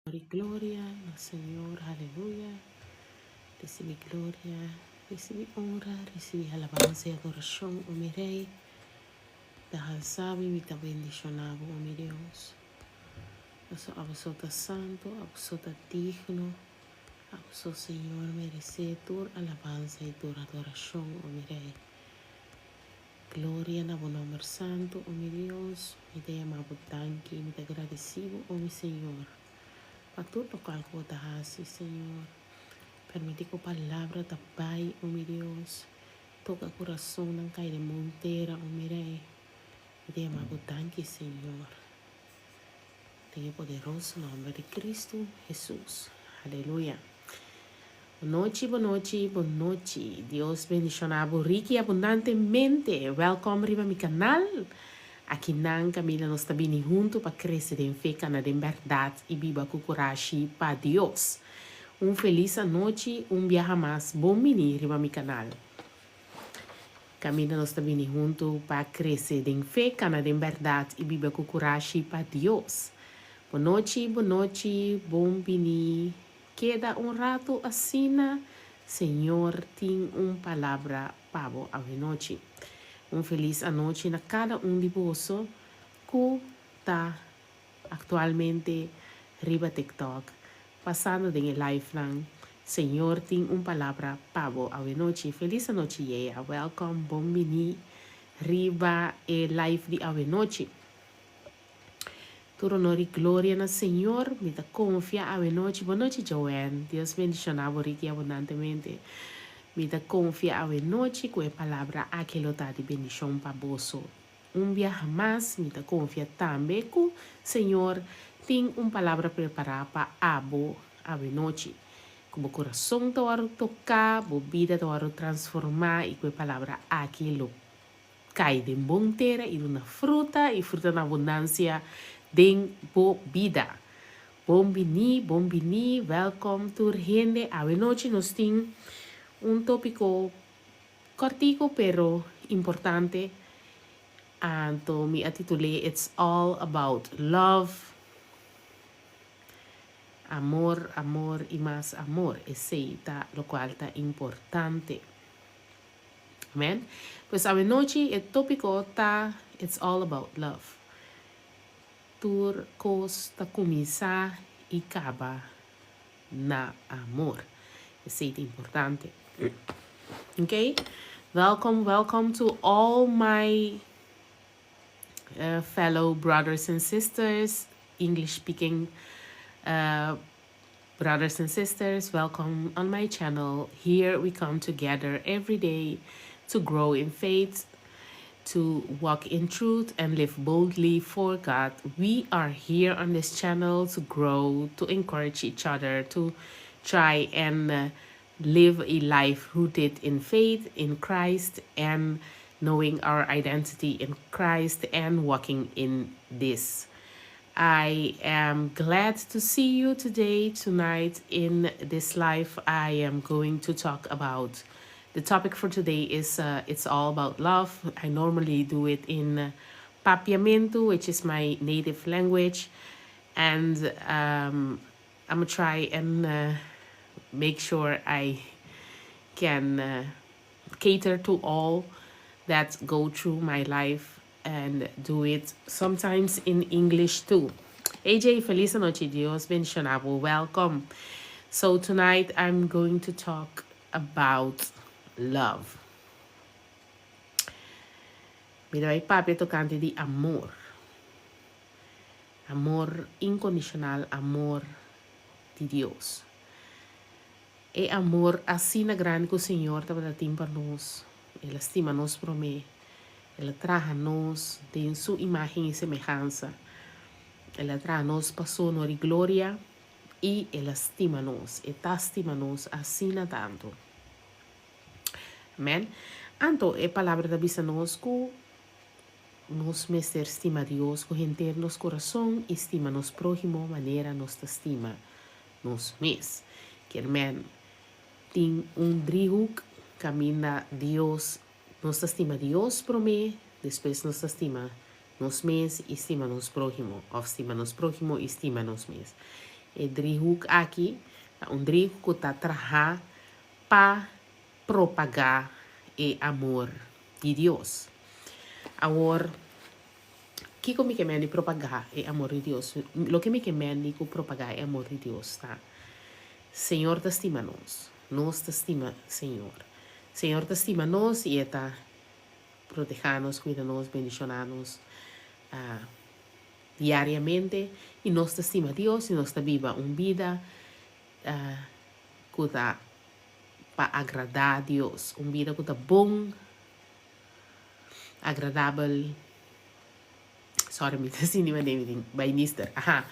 Gloria, gloria na Señor, aleluya. Recibi gloria, recibi honra, recibi alabanza y adoración, o mi Rey. Ta halsa bo y mi ta bendiciona bo, o mi Dios. Paso abo ta santo, abo ta digno, abo, Señor, merece tur alabanza y tur adoración, o mi Rey. Gloria na bo nomber santo, o mi Dios. Mi ta yama bo danki, mi ta gradici bo, o mi Señor. Pa tur loke cu ta haci, Señor. Permiti cu palabra ta bay, o mi Dios. Toca curason, cay den bon tera, o mi Rey. Mi ta yama bo danki, Señor. Den e poderoso nomber di Cristo Jesus. Aleluya. Bon nochi, bon nochi, bon nochi. Dios bendiciona bo rico y abundantemente. Welcome riba mi canal. Aki nan caminda nos ta bini hunto pa crece den fe, cana den berdad y biba cu curashi pa Dios. Un feliz anochi, un biaha mas bon bini riba mi canal. Caminda nos ta bini hunto pa crece den fe, cana den berdad y biba cu curashi pa Dios. Bon nochi, bon nochi, bon bini. Keda un rato asina, Señor tin un palabra pa bo anochi. Un feliz anochi na cada un di boso cu ta actualmente riba TikTok, pasando den live nan. Señor tin un palabra pa bo anochi. Feliz anochi, yeah. Welcome, bon bini riba e live di anochi. Tur honor y gloria na Señor. Mi ta confia anochi. Bon nochi, Joanne. Dios bendiciona bo rico y abundantemente. Mi ta confia anochi cu e palabra aki lo ta di bendicion pa boso. Un biaha mas, mi ta confia tambe cu Señor tin un palabra prepara pa abo anochi. Cu bo curason ta wordo toca, bo bida ta wordo transforma y cu e palabra aki lo cay den bon tera y duna fruta y fruta na abundancia den bo bida. Bon bini, bon bini, welcome tur hende. Anochi nos tin un topico cortico pero importante. Anto mi a titul'e "It's All About Love". Amor, amor y mas amor. Esey ta loke ta importante. Amen. Pues anochi e topico ta "It's All About Love". Tur cos ta cuminsa y caba na amor. Esey ta importante. Okay? Welcome, welcome to all my fellow brothers and sisters, English speaking brothers and sisters. Welcome on my channel. Here we come together every day to grow in faith, to walk in truth, and live boldly for God. We are here on this channel to grow, to encourage each other, to try and live a life rooted in faith in Christ and knowing our identity in Christ and walking in this. I am glad to see you today, tonight, in this live. I am going to talk about the topic for today is "It's All About Love". I normally do it in Papiamento, which is my native language, and I'm gonna try and make sure I can cater to all that go through my life and do it sometimes in English too. AJ, feliz anochi. Dios bendiciona bo. Welcome. So tonight I'm going to talk about love. Mi ta bay papia tocante di amor. Amor incondicional, amor di Dios. E amor asina grandi cu Señor tabatin pa nos. El a stima nos prome. El a traha nos den su imagen y semehansa. El a traha nos pa su honor y gloria y el a stima nos. E ta stima nos asina tanto. Amen. Anto, e palabra ta bisa nos cu nos mester stima Dios cu henter nos curason y stima nos prohimo manera nos ta stima nos mes. Kiermen, tin un driehoek caminda Dios, nos ta stima Dios prome, despues nos ta stima nos mes y stima nos prohimo, of stima nos prohimo y stima nos mes. E driehoek aki ta un driehoek ku ta traha pa propagá e amor di Dios. Awor, kiko mi ke men di propagá e amor di Dios? Loke mi ke men di ku propagá e amor di Dios ta, Señor ta stima nos, nos ta stima Señor. Señor ta stima nos i e ta protehá nos, kuida nos, bendishoná nos diariamente. I nos ta stima Dios i nos ta biba un bida ku ta pa agradá Dios, un bida ku ta bon, agradabel, sorry mi ta sinti manera mi tin bai nister, aha,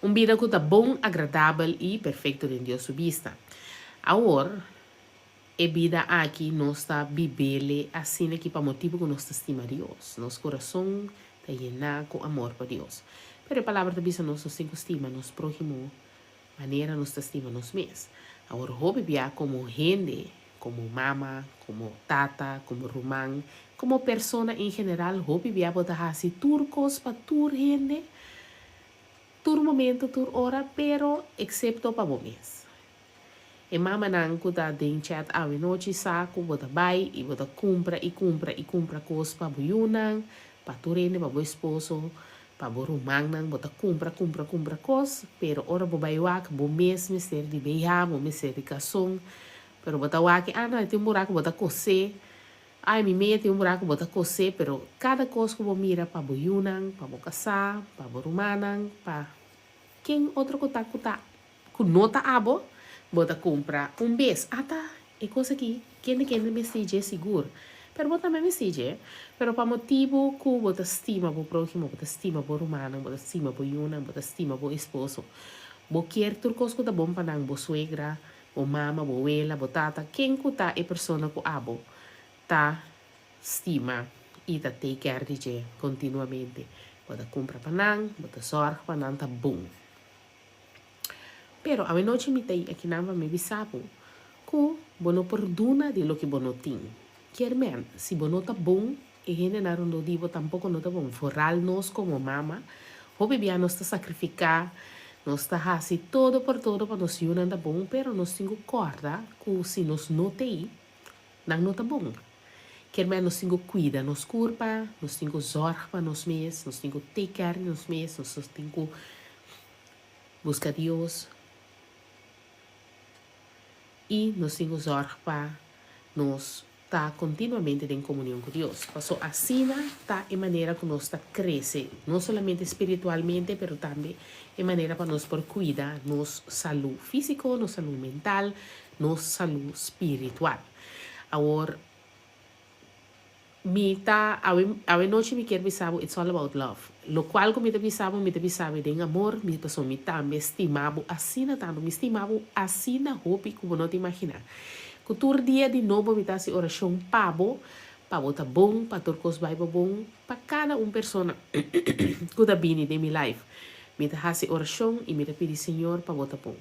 un bida ku ta bon, agradabel i perfekto den Dios su bista. Awor, e bida aki nos ta bib'ele asina ki pa motibu ku nos ta stima Dios, nos kurason ta yená ku amor pa Dios. Pero e Palabra ta bisa nos, nos tin ku stima nos próhimo Manera nos ta stima nos mes. Awor hopi bia komo hende, komo mama, komo tata, komo ruman, komo persona en general hopi bia bo ta hasi tur kos pa tur hende, tur momento, tur ora, pero eksepto pa bo mes. E mamanan ku ta den chat awe nochi sa ku bo ta bai i bo ta kumpra i kumpra i kumpra kos pa bo yunan, pa tur hende, pa bo esposo, pa bo rumannan, bo ta kumpra kumpra kumpra kos, pero ora bo bai wak bo mes mester di beha, bo mester di kason, pero bo ta wak ah no e tin un buraku bo ta kosé, ay mi meya tin un buraku bo ta kosé, pero kada kos ku bo mira pa bo yunan, pa bo kasá, pa bo rumannan, pa ken otro ku ta ku ta Ku no ta abo, bo ta kumpra un bes. Ata e kos aki, kende kende mester dje sigur. Pero bo tambe mester dje. Pero pa motibu ku bo ta stima bo próhimo, bo ta stima bo rumannan, bo ta stima bo yunan, bo ta stima bo esposo, bo kier tur kos ku ta bon pa nan, bo suegra, bo mama, bo wela, bo tata, ken ku ta e persona ku abo ta stima i ta take care di dje kontinuamente. Bo ta kumpra pa nan, bo ta sòrg pa nan ta bon. Pero awenochi mi ta akinan pa mi bisa bo ku bo no por duna di loke bo no tin. Kier men, si bo no ta bon, e hendenan rondó di bo tampoko no ta bon. Foral nos komo mama, hopi bia nos ta sakrifiká, nos ta hasi todo por todo pa nos yunan ta bon, pero nos tin ku kòrda ku si nos no t'ei, nan no ta bon. Kier men, nos tin ku kuida nos kurpa, nos tin ku zòrg pa nos mes, nos tin ku take care di nos mes, nos tin ku buska Dios i nos tin ku zòrg pa nos ta kontinuamente den komunion ku Dios. Paso asina ta e manera ku nos ta krese, no solamente spiritualmente, pero tambe e manera pa nos por kuida nos salú físiko, nos salú mental, nos salú spiritual. Awor, mi ta, awe, awe nochi mi kier bisa bo, it's all about love. Locual cu mi ta bisa bo, mi ta bisa bo den amor, mi, pasobra mi tambe stima bo asina tanto, mi stima bo asina hopi cu bo no ta imagina. Cu tur dia di nobo mi ta haci oracion pa bo, pa bo ta bon, pa tur cos bay bo bon, pa cada un persona cu ta bini den mi life. Mi ta haci oracion y mi ta pidi Señor pa bo ta bon.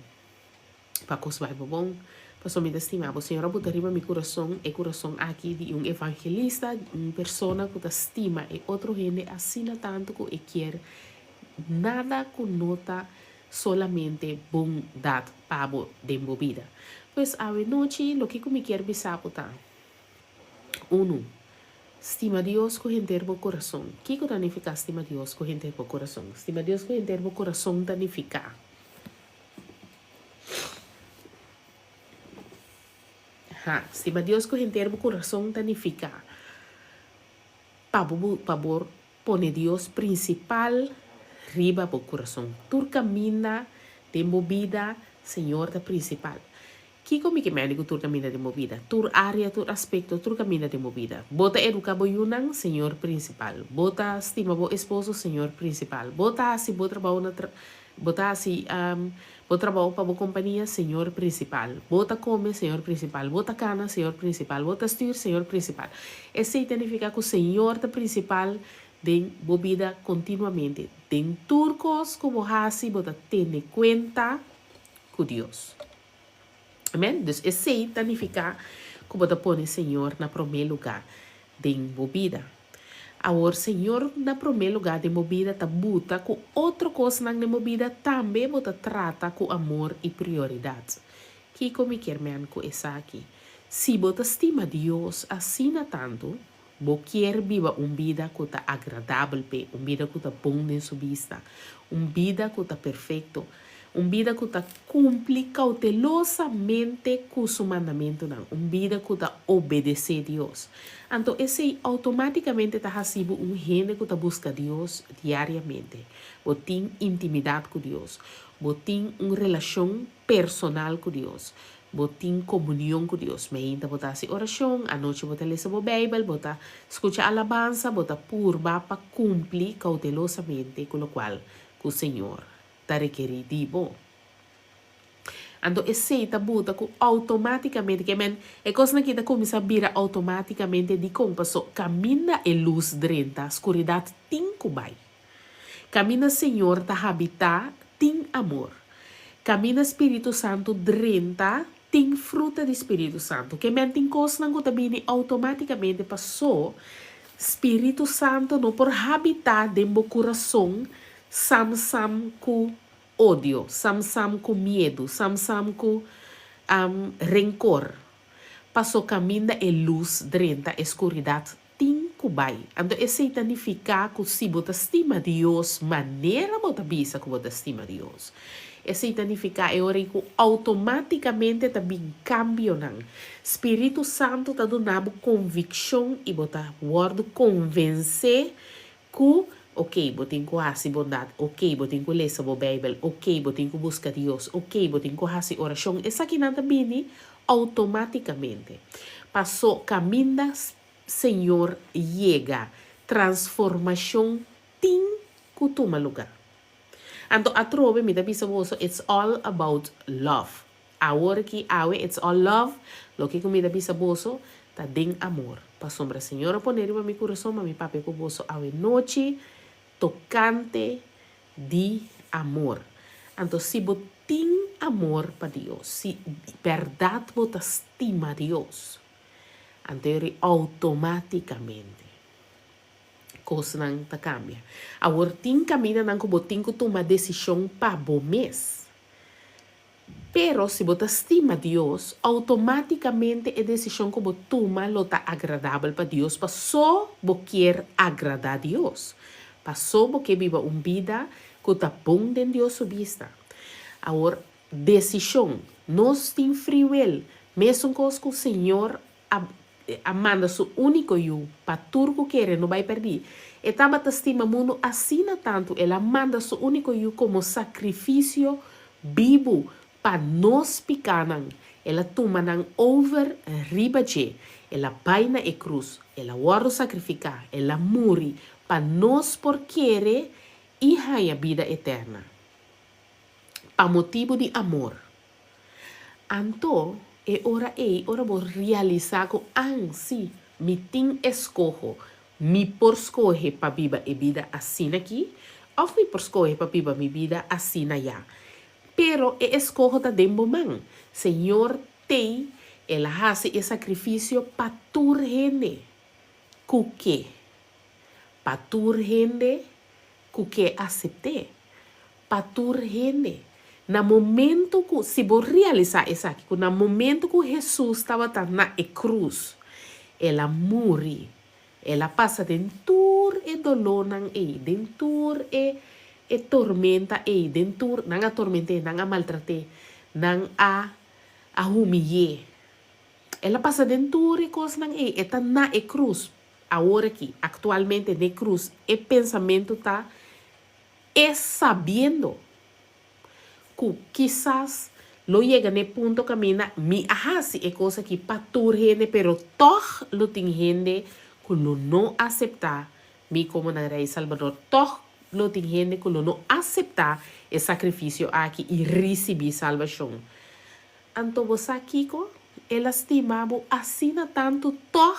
Pa kos bai bo bon. Pasobra mi ta stima bo. Señor a buta riba mi kurason e kurason aki di un evangelista, un persona ku ta stima e otro hende asina tantu ku e kier nada ku no ta solamente bondat pa bo den bo bida. Pues awe nochi loke ku mi kier bisa bo ta, Unu, stima Dios ku henter bo kurason. Kiko ta nifiká stima Dios ku henter bo kurason? Stima Dios ku henter bo kurason ta nifiká. Ha, stima Dios ku henter bo kurason ta nifiká pa bo pa bo pone Dios prinsipal riba bo kurason. Tur kaminda den bo bida, Señor ta prinsipal. Kiko mi ke mende ku tur kaminda den bo bida? Tur área, tur aspekto, tur kaminda den bo bida. Bo ta eduká bo yunan, Señor prinsipal. Bo ta stima bo esposo, Señor prinsipal. Bo ta hasi bo trabou na tra bo ta hasi bo trabou pa bo kompania, Señor prinsipal. Bo ta kome, Señor prinsipal. Bo ta kana, Señor prinsipal. Bo ta stür, Señor prinsipal. Esei ta nifiká ku Señor ta prinsipal den bo bida kontinuamente. Den tur kos ku bo hasi bo ta tene kuenta ku Dios. Amen. Dus esei ta nifiká ku bo ta pone Señor na promé lugá den bo bida. Awor Señor na promé lugá den bo bida ta buta ku otro kosnan den bo bida tambe bo ta trata ku amor i prioridat. Kiko mi kier men ku esaki? Si bo ta stima Dios asina tantu, bo kier biba un bida ku ta agradabel p'e, un bida ku ta bon den su bista, un bida ku ta perfekto, un bida ku ta kumpli koutelosamente ku su mandamentunan, un bida ku ta obedesé Dios. Anto esei outomátikamente ta hasi bo un hende ku ta buska Dios diariamente. Bo tin intimidat ku Dios. Bo tin un relashon personal ku Dios. Bo tin komunion ku Dios. Meinta bo ta hasi orashon, anochi bo ta lesa bo Beibel, bo ta skucha alabansa, bo ta purba pa kumpli koutelosamente ku lokual ku Señor ta rekerí di bo. Anto esei ta buta ku outomátikamente, ke men, e kosnan aki ta kuminsá bira outomátikamente. Dikon? Paso kaminda e lus drenta, skuridat tin ku bai. Kaminda Señor ta habitá, tin amor. Kaminda Spiritu Santu drenta, tin fruta di Spiritu Santu. Ke men tin kosnan ku ta bini outomátikamente paso Spiritu Santu no por habitá den bo kurason sam sam ku odio, sam sam ku miedu, sam sam ku renkor. Paso kaminda e lus drenta e skuridat tin ku bai. Anto esei ta nifiká ku si bo ta stima Dios manera bo ta bisa ku bo ta stima Dios, esei ta nifiká e ora ei ku outomátikamente ta bin kambionan. Spiritu Santu ta duna bo konvikshon i bo ta wòrdu konvensé Ku, Ok, bo tin ku hasi bondat. Ok, bo tin ku lesa bo Beibel. Ok, bo tin ku buska Dios. Ok, bo tin ku hasi orashon. Esakinan ta bini outomátikamente. Paso kaminda Señor yega, transformashon tin ku tuma lugá. Anto atrobe mi ta bisa boso, it's all about love. Awor ki awe it's all love, loke ku mi ta bisa boso ta den amor. Pasobra Señor a pone riba mi kurason pa mi papia ku boso awe nochi tokante di amor. Anto si bo tin amor pa Dios, si bèrdat bo ta stima Dios, anto e outomátikamente kosnan ta kambia. Awor tin kamindanan ku bo tin ku tuma desishon pa bo mes. Pero si bo ta stima Dios, outomátikamente e desishon ku bo tuma lo ta agradabel pa Dios pasó bo kier agradá Dios, pasó bo ke biba un bida ku ta bon den Dios su bista. Awor, desishon. Nos tin free will, mesun kos ku Señor a a manda su úniko yu pa tur ku kere no bai pèrdí. E tabata stima mundu asina tantu el a manda su úniko yu komo sakrifisio bibu pa nos pikánan. El a tuma nan over riba dje. El a bai na e krus, el a wòrdu sakrifiká, el a muri pa nos por kere i haña bida eterna. Pa motibu di amor. Anto, e ora ei, ora bo realisá ku, An, sí, mi tin eskoho. Mi por skohe pa biba e bida asina aki, òf mi por skohe pa biba mi bida asina ya. Pero e eskoho ta den bo man. Señor t'ei, El a hasi e sakrifisio pa tur hende ku ke. Pa tur hende ku ke asept'é. Pa tur hende. Na momento ku, si bo realisá esaki, ku na momento ku Hesus tabata na e krus, El a muri, El a pasa den tur e dolónan ei, den tur e e tormenta ei, den tur, nan a torment'é, nan a maltrat'é, nan a a humiy'é. El a pasa den tur e kosnan ei, E ta na e krus, awor aki, aktualmente n'e krus, e pensamentu ta E sabiendo ku kisas lo yega n'e punto kaminda mi a hasi e kos aki pa tur hende pero tòg lo tin hende ku lo no aseptá mi komo nan Rei Salbador, tòg lo tin hende ku lo no aseptá e sakrifisio aki i risibí salbashon. Anto bo sa kiko? El a stima bo asina tantu tòg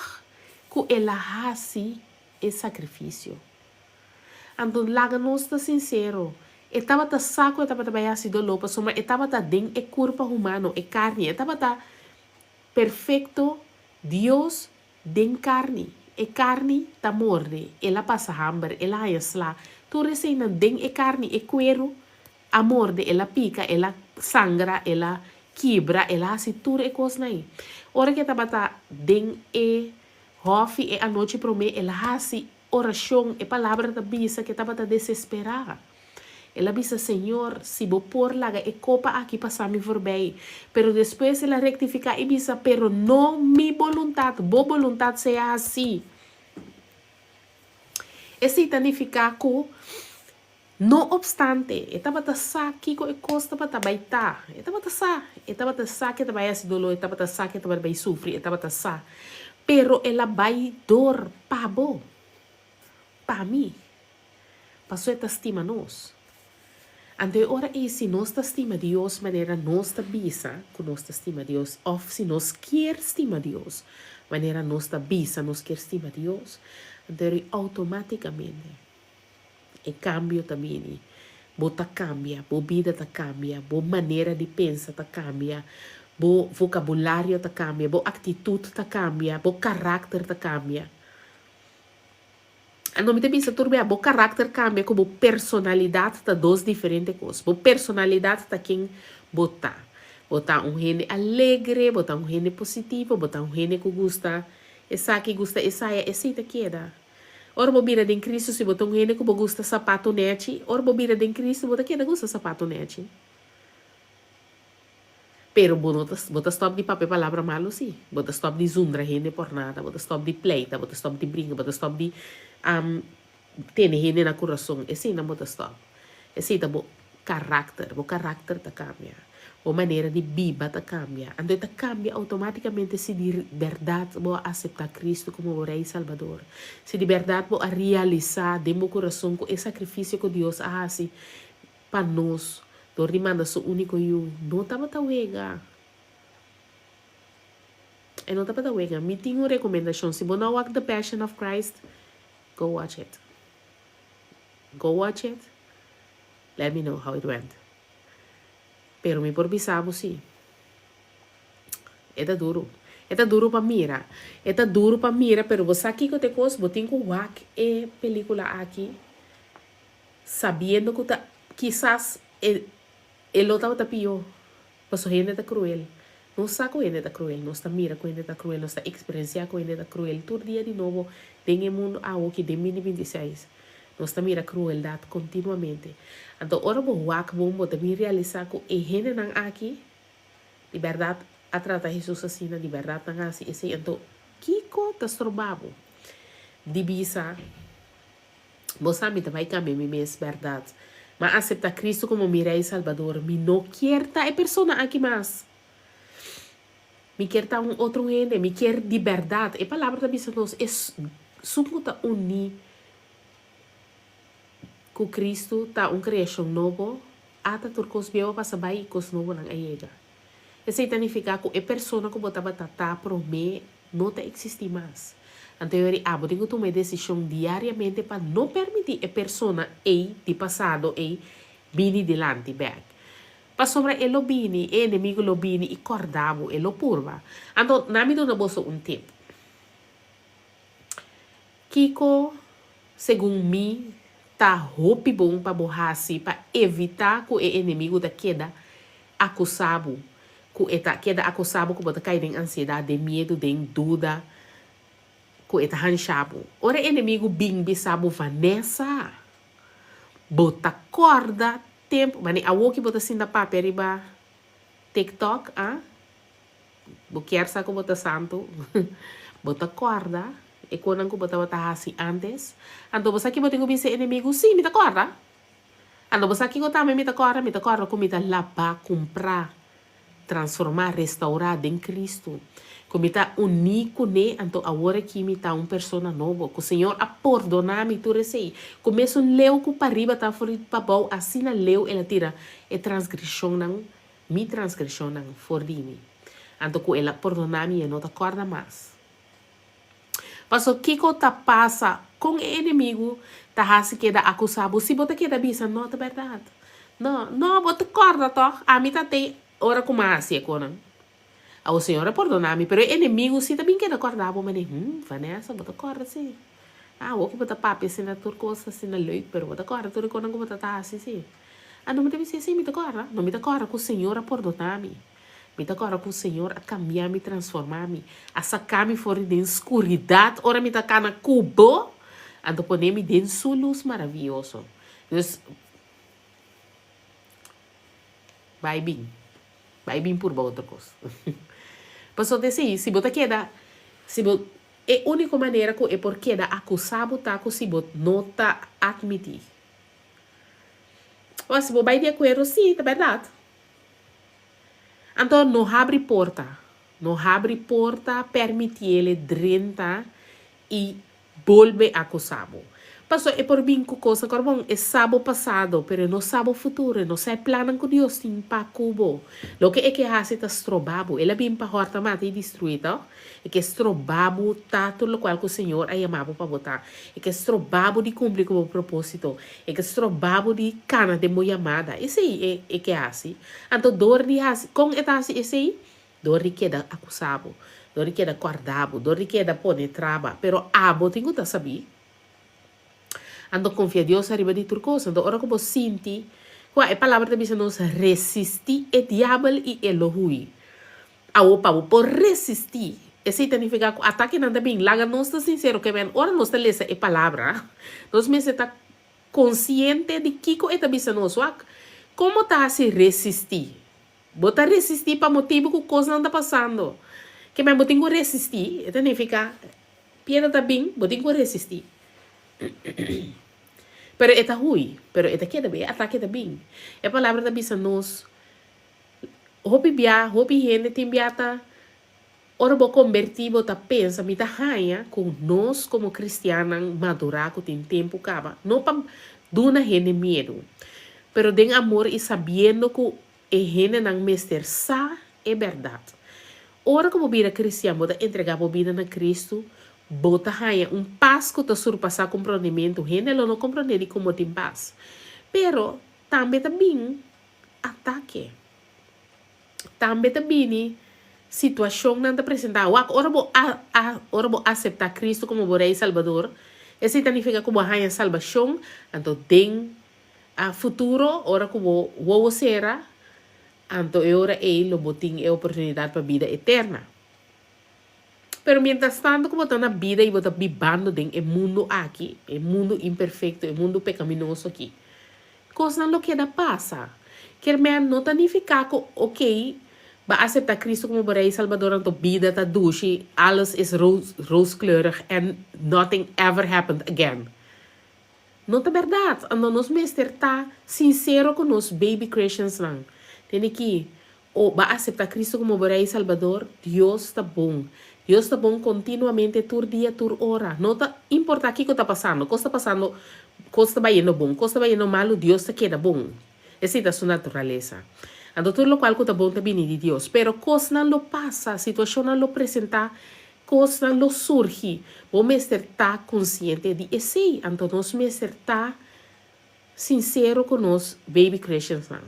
ku el a hasi e sakrifisio. Anto laga nos ta sinsero, e tabata sa ku e tabata bai hasi doló pasobra e tabata den e kurpa humano, e karni, e tabata perfekto Dios den karni. E karni ta morde, el a pasa hamber, el a haña sla. Tur eseinan den e karni, e kueru a morde, el a pika, el a sangra, el a kibra, el a hasi tur e kosnan ei. Ora ku e tabata den e hòfi e anochi promé, el a hasi orashon. E palabra ta bisa ku e tabata desesperá. El a bisa, Señor, si bo por laga e kopa aki pasa mi voorbij. Pero despues el a rektifiká i bisa, Pero no mi boluntat, bo boluntat sea hasí. Esei ta nifiká ku, no opstante, e tabata sa kiko e kos tabata bai ta. E tabata sa. E tabata sa ku e ta bai hasi doló, e tabata sa ku e tabata bai sufri, e tabata sa. Pero el a bai dor pa bo, pa mi. Paso e ta stima nos. Anto e ora ei si nos ta stima Dios manera nos ta bisa ku nos ta stima Dios òf si nos kier stima Dios manera nos ta bisa nos kier stima Dios, anto eri outomátikamente e kambio ta bini. Bo ta kambia, bo bida ta kambia, bo manera di pensa ta kambia, bo vokabulario ta kambia, bo aktitut ta kambia, bo karakter ta kambia. Anto mi ta bisa tur bia, bo karakter kambia ku bo personalidat ta dos diferente kos. Bo personalidat ta ken bo ta. Bo ta un hende alegre, bo ta un hende positivo, bo ta un hende ku gusta esaki, gusta esaya, esei ta keda. Ora bo bira den Kristu, si bo ta un hende ku bo gusta sapato nechi, ora bo bira den Kristu bo ta keda gusta sapato nechi. Pero bo no ta, bo ta stòp di papia palabra malu sí. Bo ta stòp di zundra hende por nada, bo ta stòp di pleita, bo ta stòp di bringa, bo ta stòp di tene hende na kurason. Eseinan bo ta stòp. Esei ta bo karakter. Bo karakter ta kambia. Bo manera di biba ta kambia. Anto e ta kambia outomátikamente si di bèrdat bo a aseptá Kristu komo bo Rei i Salbador. Si di bèrdat bo a realisá den bo kurason ku e sakrifisio ku Dios a hasi Pa nos, dor di manda su úniko Yu, no tabata wega. E no tabata wega. Mi tin un rekomendashon. Si bo no a wak The Passion of Christ, go watch it. Go watch it. Let me know how it went. Pero mi por bisa bo si. E ta duru. E ta duru pa mira. E ta duru pa mira, pero bo sa kiko ta e kos? Bo tin ku wak e pelikula aki. Sabiendo cu ta kisas e e lo tabata pio, paso hende ta cruel. Nos sa cu hende ta cruel, nos ta mira cu hende ta cruel, nos ta experiencia cu hende ta cruel tur dia di nobo den e mundo awoki den binti binti seis. Nos ta mira crueldad continuamente. Anto ora bo wak bon bo ta bin realisa cu e hendenan aki di berdad a trata Jesus asina, di berdad nan a haci esey. Anto kico ta stroba bo di bisa? Bo sa mi ta bai kambia mi mes, bèrdat. M'a aseptá Kristu komo mi Rei i Salbador. Mi no kier ta e persona aki mas. Mi kier ta un otro hende. Mi kier di bèrdat. E Palabra ta bisa nos, Esun ku ta uní ku Kristu ta un kreashon nobo, ata tur kos bieu a pasa bai i kos nobonan a yega. Esei ta nifiká ku e persona ku bo tabata ta promé no ta eksistí mas. Anto e ora abo tin ku tuma e desishon diariamente pa no permití e persona ei di pasado ei bini dilanti bèk. Pasobra e lo bini, e enemigu lo bini i kòrda bo, e lo purba. Anto, na mi duna boso un tip. Kiko, segun mi, ta hopi bon pa bo hasi pa evitá ku e enemigu ta keda akusá bo, ku e ta keda akusá bo ku bo ta kai den ansiedat, den miedu, den duda, ku e ta hansha bo. Ora e enemigu bin bisa bo, Vanessa, bo ta kòrda tempu, mane awoki bo ta sinta papia riba TikTok, ah? Bo kier sa ku bo ta santu? Bo ta kòrda e konan ku bo tabata hasi ántes? Anto bo sa ki bo tin ku bisa e enemigu, Sí, mi ta kòrda! Anto bo sa kiko tambe mi ta kòrda? Mi ta kòrda ku mi ta labá, kumprá, transformá, restourá den Kristu, ku mi ta uní kuné, anto awor aki mi ta un persona nobo, ku Señor a pordoná mi tur esei, ku mesun leu ku pariba ta for di pabou, asina leu El a tira e transgreshonnan, mi transgreshonnan, for di mi. Anto ku El a pordoná mi, e no ta kòrda mas. Paso kiko ta pasa kon e enemigu ta hasi keda akusá bo si bo ta keda bisa no ta bèrdat? No, no, bo ta kòrda tòg, ami ta tei ora ku mi a hasi e konan. Awor Señor a pordoná mi, pero e enemigu sí ta bin keda kòrda bo manera, Hm, Vanessa, bo ta kòrda sí. Ah, awor ku bo ta papia asina tur kos asina leuk, pero bo ta kòrda tur e kosnan ku bo ta ta hasi sí. Anto mi ta bisa, Sí, mi ta kòrda. No, mi ta kòrda ku Señor a pordoná mi. Mi ta kòrda ku Señor a kambia mi, transformá mi, a saka mi for di den skuridat ora mi ta kana ku Bo, anto pone mi den Su lus maravioso. Dus, bai bin. Bai bin purba otro kos. Pasobra esei, si bo ta keda, si bo, e úniko manera ku e por keda akusá bo ta ku si bo no ta atmití. Ora, si bo bai di akuerdo, sí, ta bèrdat. Anto no habri porta, no habri porta permitiele drenta y bolbe acusa bo. Paso e por bin cu cosnan cu bon, e sa bo pasado, pero e no sa bo futuro, e no sa e plannan cu Dios tin pa cu bo. Loke e ke haci ta stroba bo. El a bin pa horta, mata y destrui, toch? E ke stroba bo ta tur locual cu Señor a yama bo pa bo ta. E ke stroba bo di cumpli cu bo proposito. E ke stroba bo di cana den bo yamada. Esey e e ke haci. Anto dor di haci, con e ta haci esey? Dor di keda acusa bo, dor di keda corda bo, dor di keda pone traba. Pero abo tin cu ta sabi. Anto confia Dios ariba di tur cos. Anto ora cu bo sinti, cua e palabra ta bisa nos, resisti e diabel y e lo hui. Awor pa bo por resistí, esei ta nifiká ku atakenan ta bin. Laga nos ta sinsero ke men ora nos ta lesa e palabra, nos mester ta konsiente di kiko e ta bisa nos. Wak, komo ta hasi resistí? Bo ta resistí pa motibu ku kosnan ta pasando. Ke men bo tin ku resistí, e ta nifiká piedra ta bin, bo tin ku resistí. Pero e ta hui, pero e ta keda bin, e atake ta bin. E palabra ta bisa nos. Hopi bia, hopi hende tin bia ta ora bo kombertí bo ta pensa, mi ta haña ku nos komo kristiannan madurá ku tin tempu kaba, no pa duna hende miedu, pero den amor i sabiendo ku e hendenan mester sa e bèrdat. Ora ku bo bira kristian bo ta entregá bo bida na Kristu, bo ta haña un pas ku ta surpasá komprondementu. Hende lo no komprondé dikon bo tin pas. Pero tambe ta bin atake. Tambe ta bini situacionnan ta presenta. Wak, ora bo a, a, ora bo acepta Cristo como bo Rey y Salbador, esey ta nifica cu bo a haña salbacion, anto den a futuro, ora cu bo wowo cera, anto e ora ey lo bo tin e oportunidad pa bida eterna. Pero mientras tanto cu bo ta na bida y bo ta bibando den e mundo aki, e mundo imperfecto, e mundo pecaminoso aki, cosnan lo keda pasa. Kier men no ta nifica cu ok, bo a acepta Cristo como bo Rey y Salbador anto bida ta dushi, alles is rooskleurig and nothing ever happened again. No ta berdad, anto nos mester ta sincero cu nos baby Christiansnan. Tende ki, O ba aseptá Cristo komo bo Rei i Salbador? Dios ta bon. Dios ta bon kontinuamente, tur dia, tur ora. No ta importá kiko ta pasando, kos ta pasando, kos ta bayendo bon, kos ta bayendo malu, Dios ta keda bon. Esei ta Su naturalesa. Anto tur lokual ku ta bon ta bini di Dios. Pero kosnan lo pasa, situashonnan lo presentá, kosnan lo surgi. Bo mester ta konsiente di esei. Anto nos mester ta Sincero cu nos baby Christians nan.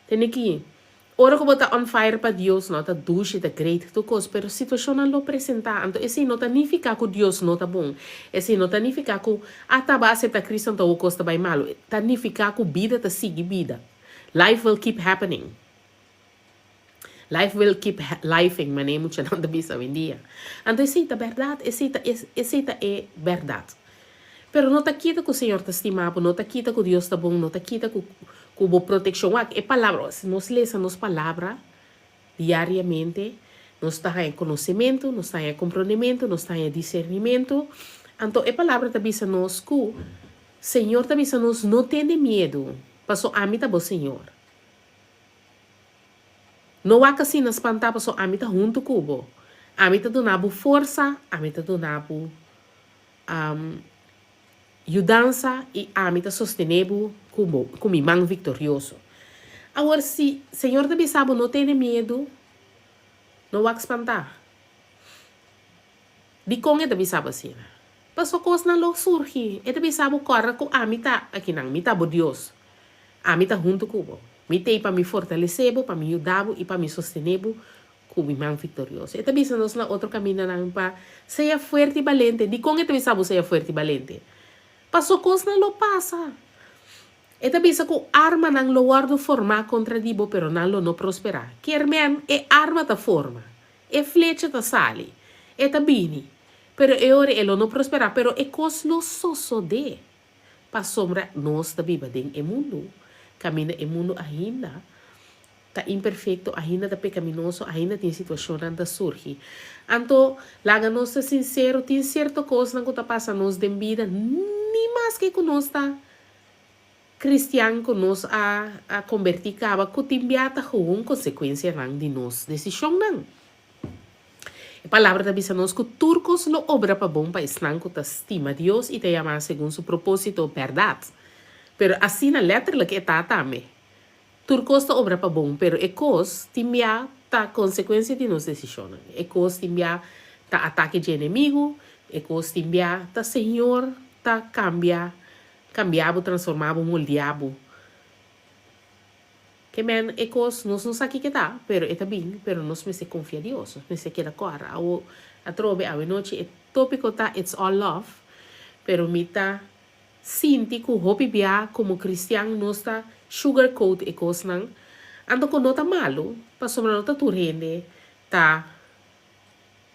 Tene ki, ora cu bo ta on fire pa Dios no ta dushi, ta great tur cos, pero situacionnan lo presenta, anto esey no ta nifica cu Dios no ta bon, esey no ta nifica cu ata bo a acepta Cristo anto awor cos ta bay malo, ta nifica cu bida ta sigui bida, life will keep happening. Life will keep lifing, manera muchanan ta bisa awendia. Anto esei ta bèrdat, esei ta esei ta e bèrdat. Pero no ta kita ku Señor ta stima bo, no ta kita ku Dios ta bon, no ta kita ku ku bo protekshon. Wak, e palabra, si nos lesa nos palabra diariamente, nos ta haña konosementu, nos ta haña komprondementu, nos ta haña disernimentu. Anto e palabra ta bisa nos ku Señor ta bisa nos no tene miedu, paso ami ta bo Señor. No wak asina spantá paso ami ta huntu ku bo. Ami ta duna bo forsa, ami ta duna bo yudansa i ami ta sostené bo ku bo ku mi man viktorioso. Awor si Señor ta bisa bo no tene miedu, no wak spantá. Dikon e ta bisa bo asina? Paso kosnan lo surgi. E ta bisa bo kòrda ku ami ta akinan, mi ta bo Dios. Ami ta huntu ku bo. Mi t'ei pa mi fortalesé bo, pa mi yuda bo i pa mi sostené bo Ku mi man viktorioso. E ta bisa nos na otro kamindanan pa sea fuerte i balente. Dikon e ta bisa bo sea fuerte i balente? Paso kosnan lo pasa. E ta bisa ku armanan lo wòrdu formá kontra di bo, pero nan lo no prosperá. Kier men, e arma ta forma, e flecha ta sali, e ta bini, pero e ora e lo no prosperá, pero e kos lo sosodé, pasobra nos ta biba den e mundu kaminda e mundu ainda ta imperfekto, ainda ta pekaminoso, ainda tin situashonnan ta surgi. Anto, laga nos ta sinsero, tin sierto kosnan ku ta pasa nos den bida, ni maske ku nos ta kristian ku nos a a kombertí kaba, ku tin bia ta gewoon konsekuensianan di nos desishonnan. E Palabra ta bisa nos ku tur kos lo obra pa bon pa esnan ku ta stima Dios i ta yamá segun su propósito, bèrdat. Pero asina lèterlik e ta tambe. Tur kos ta obra pa bon, pero e kos tin bia ta konsekuensia di nos desishonnan. E kos tin bia ta atake dje enemigu, e kos tin bia ta Señor ta kambia, kambia bo, transformá bo, moldeá bo. Ke men e kos nos no sa kiko ta, pero e ta bin, pero nos mester konfia Dios, nos mester keda kòrda. Awo atrobe awenochi e tópiko ta It's all love, pero mi ta Sinti ku hopi bia komo kristian nos ta sugar coat e kosnan, anto ku no ta malu, pasobra no ta tur hende ta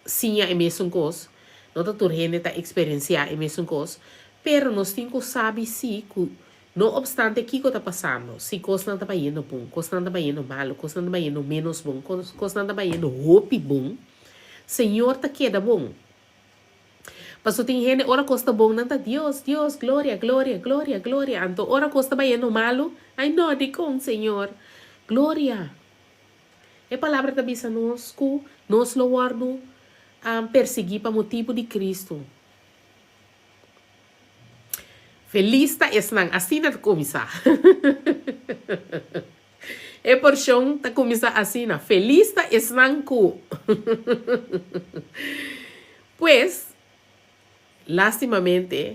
siña e mesun kos, no ta tur hende ta eksperensiá e mesun kos, pero nos tin ku sabi si ku no opstante kiko ta pasando, si kosnan ta bayendo bon, kosnan ta bayendo malu, kosnan ta bayendo ménos bon, kosnan ta bayendo hopi bon, Señor ta keda bon. Paso tin hende ora kos ta bon nan ta Dios, Dios, gloria, gloria, gloria, gloria. Anto ora kos ta bayendo malu, ay no, dikon Señor? Gloria. E palabra ta bisa nos ku nos lo wòrdu persiguí pa motibu di Kristu. Felis ta esnan, asina ta kuminsá. E porshon ta kuminsá asina, Felis ta esnan ku. Pues, lástimamente,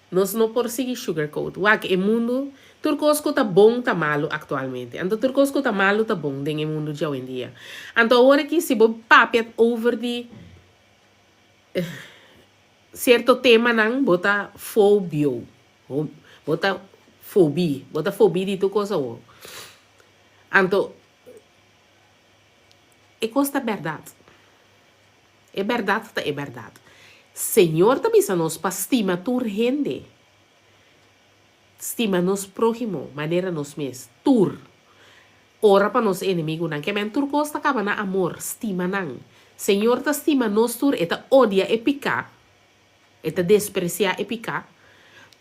nos no por sigui sugarcoat. Wak, e mundu, tur kos ku ta bon ta malu aktualmente. Anto tur kos ku ta malu ta bon den e mundu djawendia. Anto awor aki si bo papia over di sierto temanan, bo ta fobio. Bo ta fobi, bo ta fobi di tur kos awor. Anto, e kos ta bèrdat. E bèrdat ta e bèrdat. Señor ta bisa nos pa stima tur hende. Stima nos próhimo manera nos mes. Tur. Ora pa nos enemigunan. Ke men tur kos ta kaba na amor. Stima nan. Señor ta stima nos tur, e ta odia e piká. E ta despresiá e piká,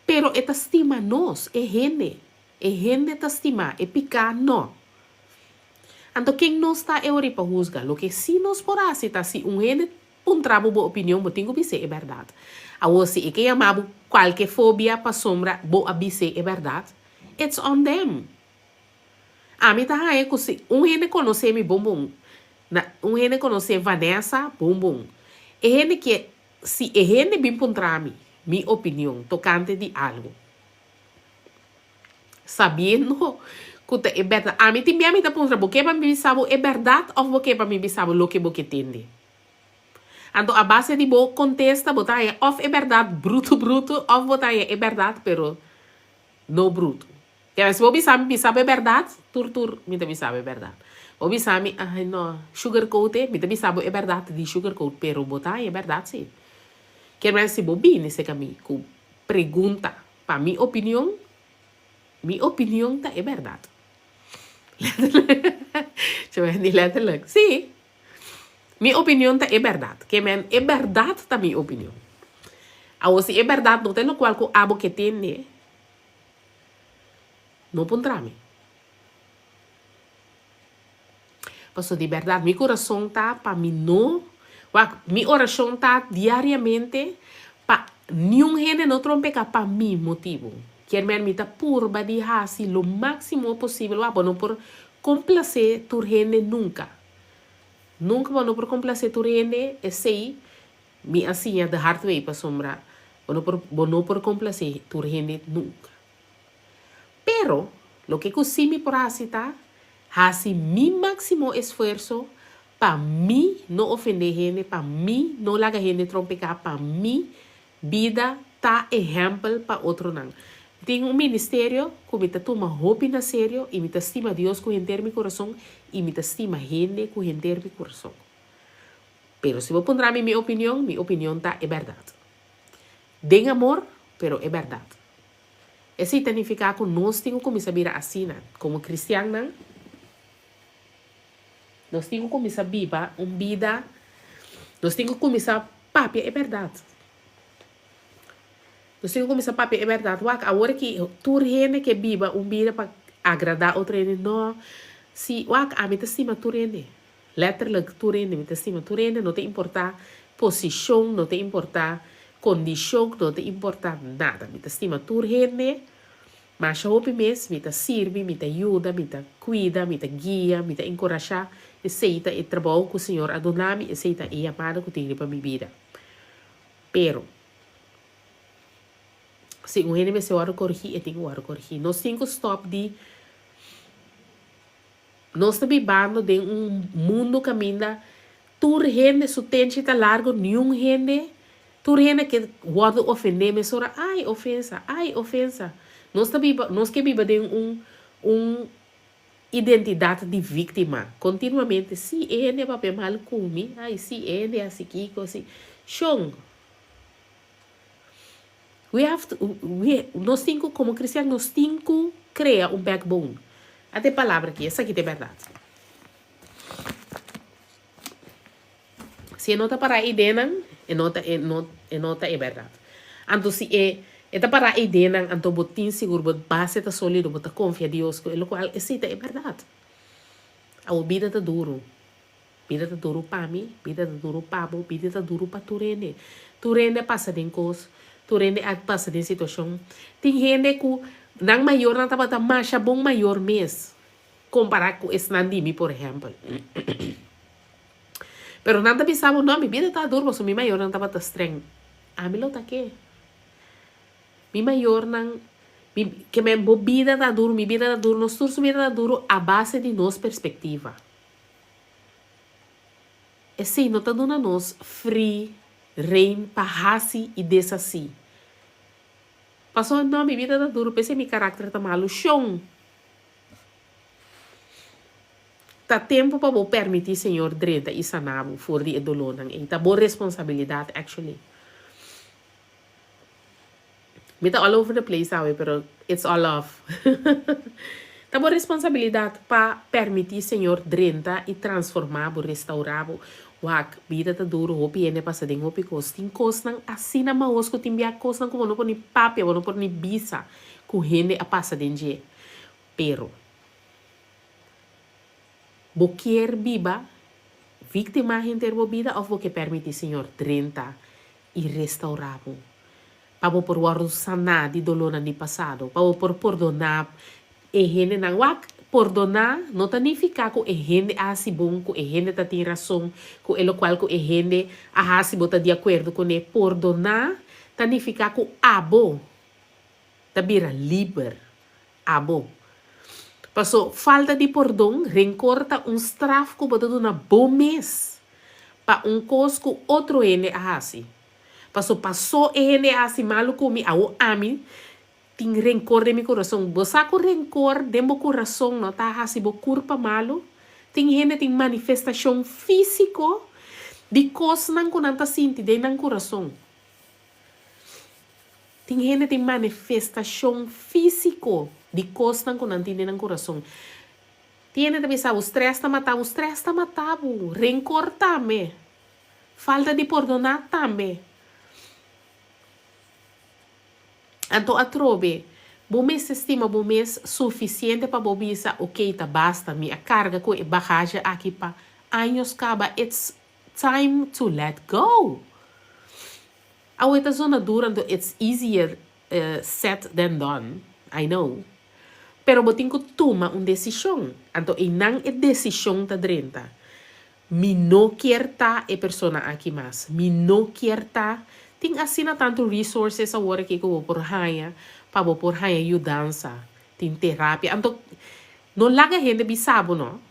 pero e ta stima nos, e hende. E hende ta stimá, e piká no. Anto ken nos ta e ora pa husga? Loke sí nos por hasi ta si un hende puntra bo bo opinion, bo tin ku bis'é e bèrdat. Awor si e ke yama bo kualke fobia pasobra bo a bis'é e bèrdat, it's on them. Ami ta haña ku si un hende konosé mi bon bon, na un hende konosé Vanessa bon bon, e hende ke Si e hende bin puntra mi mi opinion tokante di algu, sabiendo ku ta e bèrdat, ami tin bia mi ta puntra, bo ke pa mi bisa bo e bèrdat òf bo ke pa mi bisa bo loke bo ke tende? Anto a base di bo kontesta bo ta haña òf e bèrdat brutu brutu òf bo ta haña e bèrdat pero no brutu. Kende si bo bisa mi bisa bo e bèrdat, tur tur mi ta bisa bo e bèrdat. Bo bisa mi, ay no, sugar coat e, mi ta bisa bo e bèrdat di sugar coat, pero bo ta haña e bèrdat si. Kende si bo bini serka mi ku pregunta pa mi opinion, mi opinion ta e bèrdat. Letterlijk. Di letterlijk. Si. Mi opinion ta e bèrdat. Ke men e bèrdat ta mi opinion. Awor si e bèrdat no ta e lokual ku abo ke tende, No puntra mi. Paso di berdad mi corazon ta pa mi no wak mi oracion ta diariamente pa niun hende no trompeca pa mi motibo. Kier men mi ta purba di haci lo maximo posibel wak bo no por complace tur hende nunca. Nunca bo no por complace tur hende esey Mi a siña the hard way pasobra bo no por bo no por complacé tur hende nunca. Pero loke cu sí mi por haci ta haci mi maximo esfuerzo. Pa mi no ofendé hende, pa mi no laga hende trompeká, pa mi bida ta ehèmpel pa otronan. Tin un ministerio ku mi ta tuma hopi na serio i mi ta stima Dios ku henter mi kurason i mi ta stima hende ku henter mi kurason. Pero si bo puntra mi mi opinion, mi opinion ta e bèrdat. Den amor, pero e bèrdat. Esei ta nifiká ku nos tin ku kuminsá bira asina. Komo kristiannan, nos tin ku kuminsá biba un bida, nos tin ku kuminsá papia e bèrdat. Nos tin ku kuminsá papia e bèrdat. Wak, awor aki tur hende ke biba un bida pa agradá otro hende. No, si, wak, ami ta stima tur hende. Letterlijk tur hende, mi ta stima tur hende, no ta importa posicion, no ta importa condicion, no ta importa nada. Mi ta stima tur hende, masha hopi mes, mi ta sirbi, mi ta yuda, mi ta cuida, mi ta guia, mi ta encorasha. Esey ta e trabou cu Señor a duna mi, esey ta e yamada cu tin riba mi bida. Pero, si un hende mester worde corigi, e tin cu worde corigi. Nos tin cu stop di. Nos ta bibando den un mundu kaminda tur hende su tenchi ta largu, niun hende, tur hende ke wòrdu ofendé mesora, ai ofensa, ai ofensa. Nos ta biba, nos ke biba den un un identidat di víktima kontinuamente, si e hende a papia mal ku mi, ai si e hende a hasi kiko, si. Shon, We have to, we, nos tin ku, komo kristian, nos tin ku krea un backbone. Ata e palabra aki, esaki ta e bèrdat. Si e no ta pará e ideanan, e no ta, e no, e no ta e bèrdat. Anto si e, e ta pará e ideanan, anto bo tin sigur, bo base ta sólido, bo ta konfia Dios ku e lokual, esei ta e bèrdat. Awor bida ta duru. Bida ta duru pa mi, bida ta duru pa bo, bida ta duru pa tur hende. Tur hende a pasa den kos, tur hende a pasa den situashon. Tin hende ku nan mayornan tabata masha bon mayor mes kompará ku esnan di mi, por ehèmpel. Pero nan ta bisa bo, no, mi bida ta duru pasobra mi mayornan tabata streng. Ami lo ta ke. Mi mayornan, mi, ke men bo bida ta duru, mi bida ta duru, nos tur su bida ta duru a base di nos perspektiva. Esei no ta duna nos free rein pa hasi i deshasí. Pasobra no, mi bida ta duru, p'esei mi karakter ta malu. Shon! Ta tempu pa bo permití Señor drenta i sana bo for di e dolónan ei. Ta bo responsabilidat, actually. Mi ta all over the place awe pero it's all love. Ta bo responsabilidad pa permiti Señor drenta y transforma bo, restaura bo. Wak, bida ta duro, hopi hende pasa den hopi cos. Tin cosnan asina mahos cu tin bia cosnan cu bo no por ni papia, bo no por ni bisa cu hende a pasa den dje. Pero. Bo kier biba víctima henter bo bida of bo ke permiti Señor drenta i restaurá bo, pa bo por wòrdu saná di dolónan di pasado, pa bo por pordoná e hendenan. Wak, pordoná no ta nifiká ku e hende a hasi bon, ku e hende ta tin rason, ku e lokual ku e hende a hasi bo ta di akuerdo kuné. Pordoná ta nifiká ku abo ta bira liber. Abo. Paso, falta di pordon, rencor ta un straf cu bo ta duna bo mes pa un cos cu otro hende a haci. Paso, paso e hende a haci malu cu mi, awo ami tin rencor den mi curason. Bo sa cu rencor den bo curason no ta haci bo curpa malu? Tin hende tin manifestacion fisico di cosnan cu nan ta sinti den nan curason. Tin hende tin manifestashon físiko di kosnan ku nan tin den nan kurason. Tin hende ta bisa bo strès ta mata bo, strès ta mata bo, renkor tambe, falta di pordoná tambe. Anto atrobe, bo mester stima bo mes sufisiente pa bo bisa, ok, ta basta, mi a karga ku e bagahe aki pa años kaba, it's time to let go. Awe ta zona duro anto it's easier said than done, I know. Pero bo tin ku tuma un desishon, anto einan e desishon ta drenta. Mi no kier ta e persona aki mas, mi no kier ta, tin asina tantu resources awor aki ku bo por haña pa bo por haña yudansa, tin terapia, anto no laga hende bisa bo no.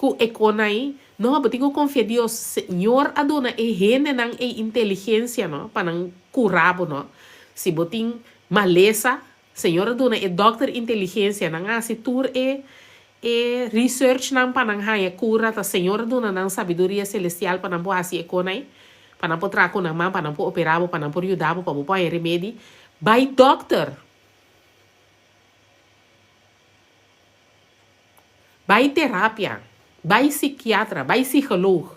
Ku e kon ai? No, bo tin ku konfia Dios. Señor a duna e hendenan e inteligensia no pa nan kura bo no. Si bo tin malesa, Señor a duna e dòkter inteligensia, nan a hasi tur e e researchnan pa nan haña kura, ta Señor a duna nan sabiduria selestial pa nan por hasi e kon ai, pa nan por traha ku nan man, pa nan por opera bo, pa nan por yuda bo, pa bo por haña remedi. Bai dòkter! Bai terapia, bai sikiatra, bai psikoloog,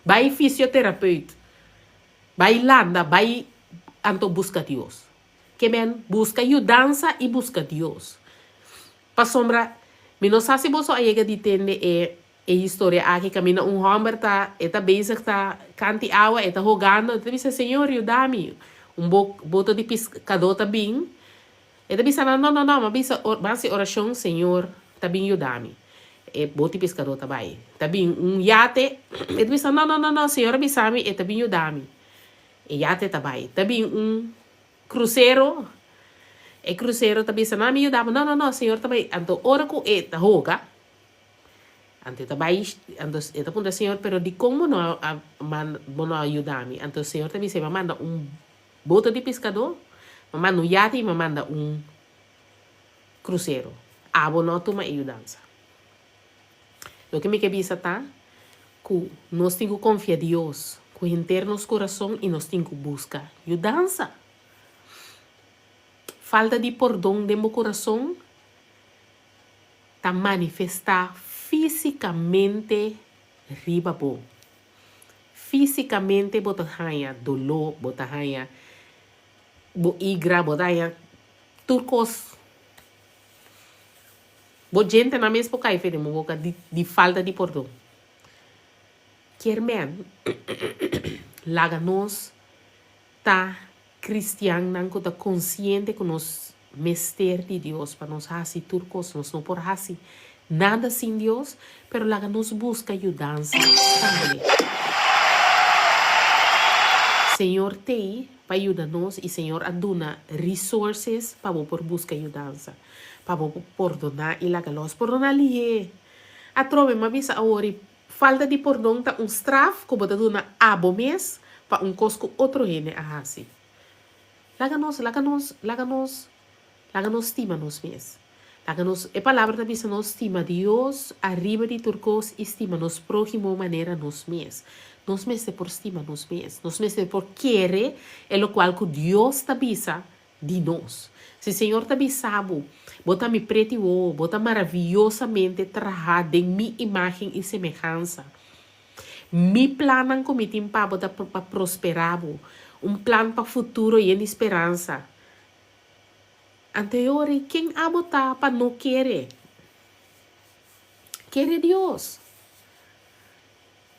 bai fisioterapeut, bai landa, bai anto buska Dios. Ke men buska yudansa i buska Dios. Pasobra mi no sa si boso a yega di tende e e historia aki kaminda un hòmber ta e ta bezig ta kanti awa e ta hogando e ta bisa Señor yuda mi. Un boto di piskadó ta bin E ta bisa nan, No, no, no, m'a bisa, m'a hasi orashon, Señor ta bin yuda mi. E boti piskadó ta bai. Ta bin un yate, e ta bisa, No, no, no, no, Señor a bisa mi, e ta bin yuda mi. E yate ta bai. Ta bin un krusero, e krusero ta bisa, No, mi yuda bo. No, no, no, Señor ta bai. Anto ora ku e ta hoga, anto e ta bai, anto e ta puntra Señor, Pero dikon bo no a manda, bo no a yuda mi? Anto Señor ta bisa, Mi a manda un Boto di piskadó, mi a manda un yate i mi a manda un krusero. Abo no a tuma e yudansa. Loke mi ke bisa ta ku nos tin ku konfia Dios ku henter nos kurason i nos tin ku buska yudansa. Falta di pordon den bo kurason ta manifestá físikamente riba bo. Físikamente bo ta haña doló, bo ta haña bo igra, bo ta haña tur kos. Bo djentenan mes por kai fe den bo boka di di falta di pordon. Kier men laga nos ta kristiannan ku ta konsiente ku nos mester di Dios pa nos hasi tur kos. Nos no por hasi nada sin Dios, pero laga nos buska yudansa tambe. Señor t'ei pa yuda nos i Señor a duna resources pa bo por buska yudansa, pa bo por pordoná i laga los. Pordoná lihé! Atrobe, m'a bisa awor i Falta di pordon ta un straf ku bo ta duna abo mes pa un kos ku otro hende a hasi. Laga nos, laga nos, laga nos, laga nos stima nos mes. Laga nos, e Palabra ta bisa nos stima Dios ariba di tur kos i stima nos próhimo manera nos mes. Nos mester por stima nos mes. Nos mester por kere e lokual ku Dios ta bisa di nos. Si Señor ta bisa bo, Bo ta mi preti wowo, bo ta maraviyosamente trahá den mi imágen i semehansa. Mi plannan ku mi tin pa bo ta pa prosperá bo, un plan pa futuro yen di speransa. Anto e ora ei, ken abo ta pa no kere? Kere Dios.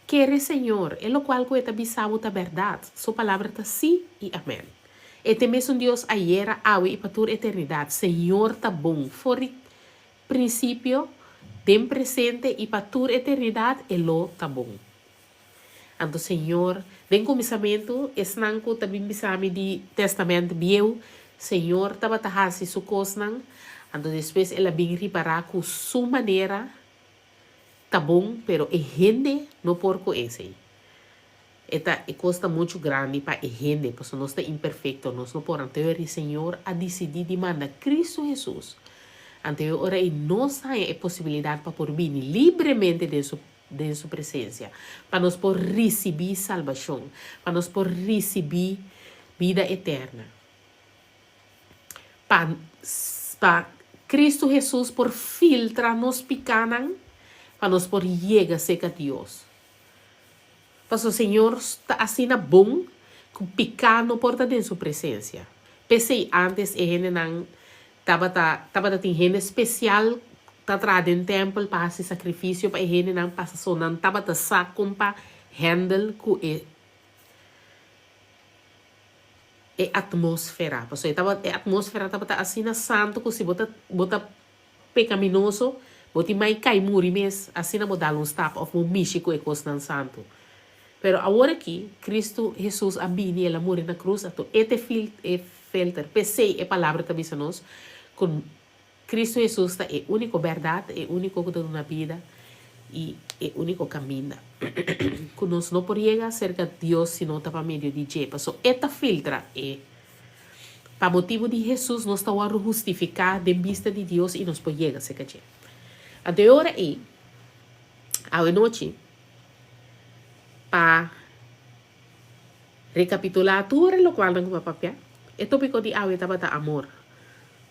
Kere Señor, e lokual ku E ta bisa bo ta bèrdat. Su palabra ta sí i amèn. E ta e mesun Dios ayera, awe i pa tur eternidat. Señor ta bon. For di prinsipio, den presente i pa tur eternidat E lo ta bon. Anto Señor, den kuminsamentu, esnan ku ta bin bisa mi di Tèstamènt Bieu, Señor tabata hasi Su kosnan, anto despues El a bin ripará ku Su manera Ta bon pero e hende no por cu esey. E ta e cos ta mucho grandi pa e hende pasobra nos ta imperfecto nos no por anto e Señor a dicidi di manda Cristo Jesus anto e ora ey nos haña e posibilidad pa por bini libremente den su den su presencia pa nos por ricibi salbacion pa nos por ricibi bida eterna. Pa pa Cristo Hesus por filtra nos picanan pa nos por yega cerca Dios. Pasobra Señor ta asina bon cu pica no por ta den su presencia. P'esey antes e hendenan tabata tabata tin hende special ta traha den tempel pa haci sacrificio pa e hendenan paso nan tabata sa con pa handle cu e E atmósfera. Pasobra e tabata, e atmósfera tabata asina santu ku si bo ta, bo ta pekaminoso, bo tin mai kai muri mes, asina bo dal un stap òf bo mishi ku e kosnan santu. Pero awor aki, Kristu Hesus a bini, el a muri na krus, anto e ta e fil, e filter. P'esei e Palabra ta bisa nos ku Kristu Hesus ta e úniko bèrdat, e úniko ku ta duna bida. I e úniko kaminda ku nos no por yega serka Dios sino ta pa medio di dje, paso E ta filtra e. Pa motibu di Hesus nos ta wòrdu hustifiká den bista di Dios i nos por yega serka dje. Anto e ora ei, awe nochi, pa Rekapitulá tur e lokualnan ku mi a papia. E tópiko di awe tabata amor.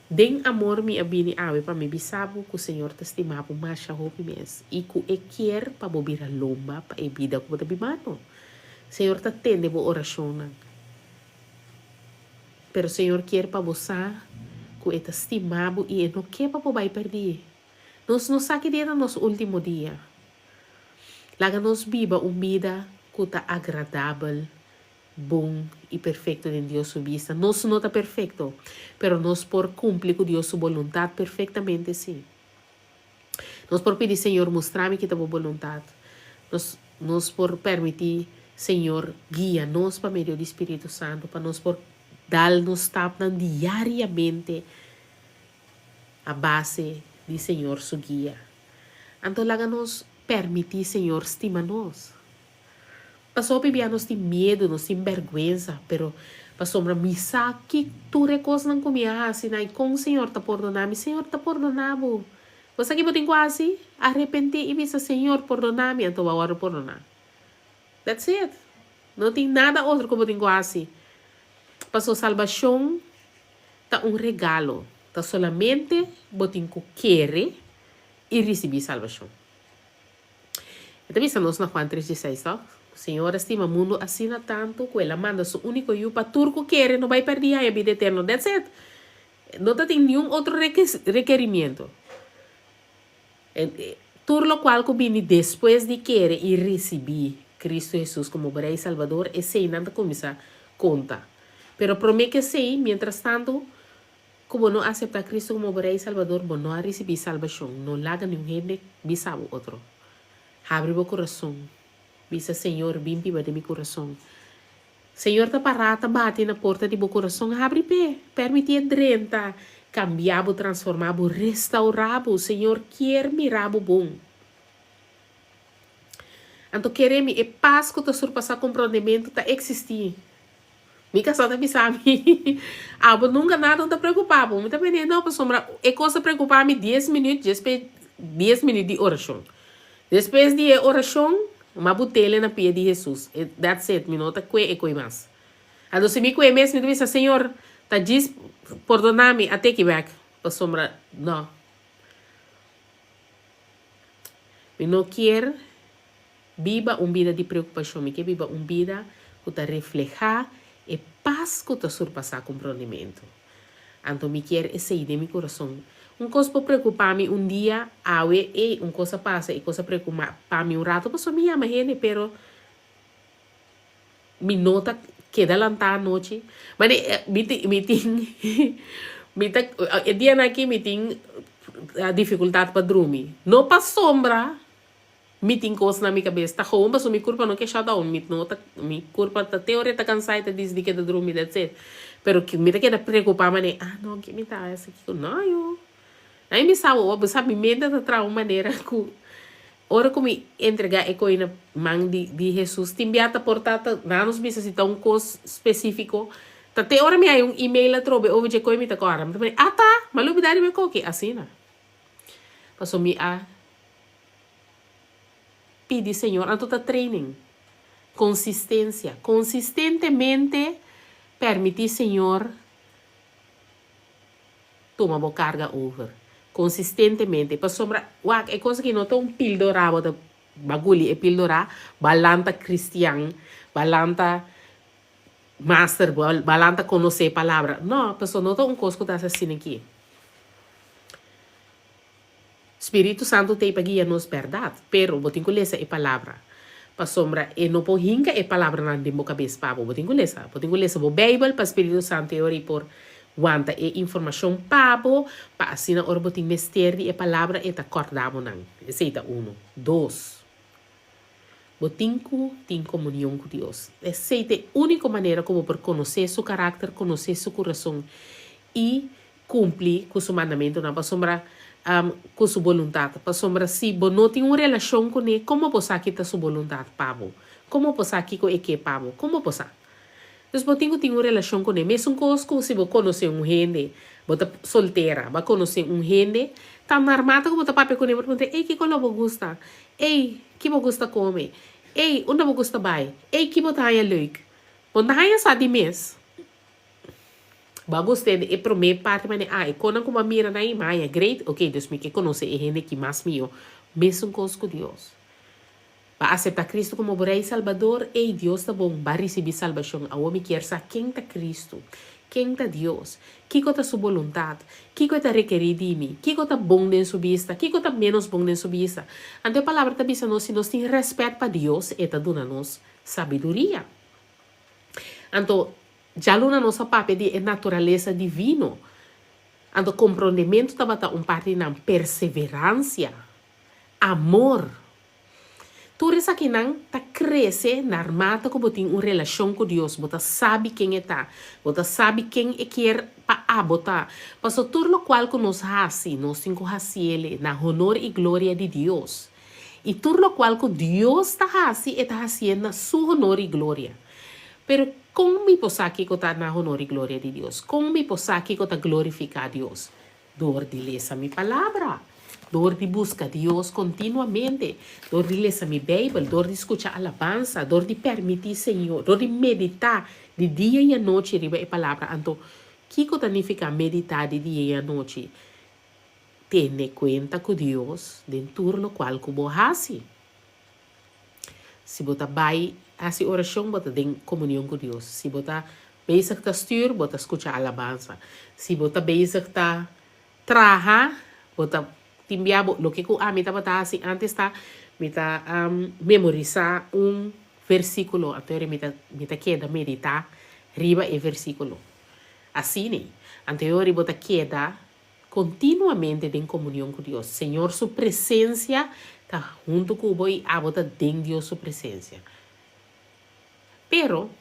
Den amor mi a bini awe pa mi bisa bo ku Señor ta stima bo masha hopi mes i ku E kier pa bo bira lomba pa e bida ku bo ta bibando. Señor ta tende bo orashonnan. Pero Señor kier pa bo sa ku E ta stima bo i E no ke pa bo bai pèrdí. Nos no sa ki dia ta nos último dia. Laga nos biba un bida ku ta agradabel, bon i perfekto den Dios su bista. Nos no ta perfekto, pero nos por kumpli ku Dios su boluntat perfektamente sí. Nos por pidi, Señor, mustra mi ki ta bo boluntat. Nos nos por permití Señor guia nos pa medio di Spiritu Santu pa nos por dal nos stapnan diariamente a base di Señor su guia. Anto laga nos permití Señor stima nos. Pasobra hopi bia nos tin miedu, nos tin bèrgwensa, pero pasobra mi sa ki tur e kosnan ku mi a hasi na i kon Señor ta pordoná mi. Señor ta pordoná bo. Bo sa ki bo tin ku hasi? Arepentí i bisa, Señor, pordoná mi, anto bo a wòrdu pordoná. That's it. No tin nada otro ku bo tin ku hasi. Pasobra salbashon ta un regalo. Ta solamente bo tin ku kere i risibí salbashon. E ta bisa nos na Juan tres dieseis, tòg? Señor a stima mundu asina tantu ku El a manda Su úniko Yu pa tur ku kere no bai pèrdí haña bida eterno. That's it! No ta tin niun otro rekerimiento. Tur lokual ku bini despues di kere i risibí Kristu Hesus komo bo Rei i Salbador, eseinan ta kuminsá konta. Pero promé ku esei, mientrastantu, Ku bo no aseptá Kristu komo bo Rei i Salbador, bo no a risibí salbashon. No laga niun hende bisa bo otro. Habri bo kurason. Bisa, Señor, bin biba den mi kurason. Señor ta pará ta bati na porta di bo kurason. Habri p'e. Permití e drenta, kambia bo, transformá bo, restaurá bo. Señor kier mira bo bon. Anto kere mi, e pas ku ta surpasá komprondementu ta eksistí. Mi kasá ta bisa mi, Abo nunka nada no ta preokupá bo. Mi ta pensa, no, pasobra e kos ta preokupá mi dies minüt djespe dies minüt di orashon. Despues di e orashon, m'a but'el na pia di Hesus. That's it, mi no ta kue e koi mas. Anto si mi kue mes, mi ta bisa, Señor, ta djis pordoná mi, a teki bèk, pasobra no. Mi no kier. Biba un bida di preokupashon. Mi ke biba un bida ku ta reflehá e pas ku ta surpasá komprondementu. Anto mi kier esei den mi kurason. Un kos por preokupá mi un dia, awe, ey, un kos a pasa, e kos a preokupá mi un ratu pasobra mi yama hende, pero mi no ta keda lantá anochi. Mane, mi tin, mi tin, mi ta, e dianan aki mi tin difikultat pa drumi. No pasobra Mi tin kos na mi kabes ta gewoon pasobra mi kurpa no ke shut down mi no ta mi kurpa ta te ora e ta kansa e ta disidi keda drumi that's it pero mi ta keda preokupa manera ah no ke mi ta hasi kiko no yo nan mi sa bo sa mi mente ta traha un manera ku ora ku mi entrega e koi na man di di Jesus tin bia ta por ta ta nan nos bisa si ta un kos spesifiko ta te ora mi haña un email atrobe over dje koi mi ta kòrda mi ta pone ata mi a lubida riba e koki asina pasobra mi a Pidi Señor, anto ta training. Consistencia. Consistentemente permiti Señor tuma bo carga over. Consistentemente. Pasobra, wak, e cos aki no ta un pildora bo ta baguli e pildora, balanta cristian, balanta master, balanta conoce e palabra. No, pasobra no ta un cos cu ta haci asina aki. Spiritu Santu t'ei pa guia nos bèrdat, pero bo tin ku lesa e Palabra, pasobra e no por hinka e palabranan den bo kabes pa bo. Bo tin ku lesa. Bo tin ku lesa bo Beibel pa Spiritu Santu e ora ei por wanta e informashon pa bo, pa asina ora bo tin mester di e Palabra e ta kòrda bo nan. Esei ta unu. Dos, bo tin ku tin komunion ku Dios. Esei ta e úniko manera ku bo por konosé Su karakter, konosé Su kurason i Kumpli ku su mandamentunan, pasobra Ku su boluntat. Pasobra si bo no tin un relashon kuné, komo bo sa ki ta su boluntat pa bo? Komo bo sa kiko e ke pa bo? Komo bo sa? Dus bo tin ku tin un relashon kuné. Mesun kos ku si bo konosé un hende, bo ta soltera, bo a konosé un hende, ta normal ta ku bo ta papia kuné, bo ta puntra, Ey, kiko lo bo gusta? Ey, ki bo gusta kome? Ey, unda bo gusta bai? Ey, ki bo ta haña leuk? Bo no ta haña sa di mes. Bo a gust'é e promé parti manera, ah, e konan ku bo a mira na imaña, great, ok, dus mi ke konosé e hende aki mas mihó. Mesun kos ku Dios. Bo a aseptá Kristu komo bo Rei i Salbador, ey, Dios ta bon, bo a risibí salbashon. Awor mi kier sa ken ta Kristu, ken ta Dios, kiko ta Su boluntat, kiko E ta rekerí di mi, kiko ta bon den Su bista, kiko ta ménos bon den Su bista. Anto e Palabra ta bisa nos, si nos tin rèspèt pa Dios, E ta duna nos sabiduria. Anto, djaluna nos a papia di e naturalesa divino. Anto komprondementu tabata un parti di nan perseveransia, amor. Tur esakinan ta krese narmata ku bo tin un relashon ku Dios, bo ta sabi ken E ta, bo ta sabi ken E kier pa abo ta. Paso tur lokual ku nos hasi, nos tin ku hasiele na honor i gloria di Dios. I tur lokual ku Dios ta hasi, E ta hasié na Su honor i gloria. Pero kon mi por sa kiko ta na honor i gloria di Dios? Kon mi por sa kiko ta glorifiká Dios? Dor di lesa mi Palabra, dor di buska Dios kontinuamente, dor di lesa mi Beibel, dor di skucha alabansa, dor di permití Señor, dor di meditá di dia i anochi riba e Palabra. Anto, kiko ta nifiká meditá di dia i anochi? Tene kuenta ku Dios den tur lokual ku bo hasi. Si bo ta bai hasi orashon, bo ta den komunion ku Dios. Si bo ta bezig ta stür, bo ta skucha alabansa. Si bo ta bezig ta traha, bo ta tin bia bo loke ku ami tabata hasi ántes ta mi ta memorisá un versíkulo, anto mi ta mi ta keda meditá riba e versíkulo. Asina, anto e ora bo ta keda Kontinuamente den komunion ku Dios. Señor su presensia ta huntu ku bo i abo ta den Dios su presensia. Pero,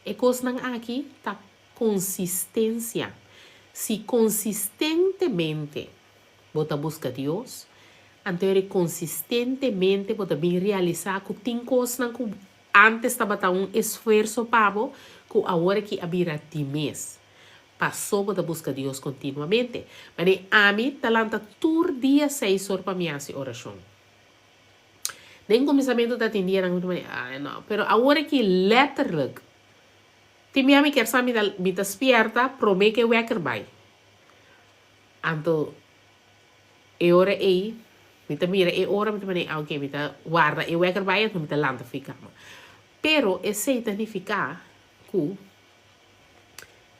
e kosnan aki ta konsistensia. Si konsistentemente bo ta buska Dios, anto eri konsistentemente bo ta bin realisá ku tin kosnan ku antes tabata un esfuerso pa bo, ku awor aki a bira di mes. Paso bo ta buska Dios kontinuamente. Manera ami ta lanta tur dia seis or pa mi hasi orashon. Den kuminsamentu ta tin dianan ku mi ta manera, ay no, pero awor aki letterlijk tin bia mi kier sa mi ta mi ta spierta prome ke wekker bai. Anto e ora ei mi ta mira e ora mi ta manera, ah ok mi ta warda e wekker bai anto mi ta lanta for kama. Pero esei ta nifiká ku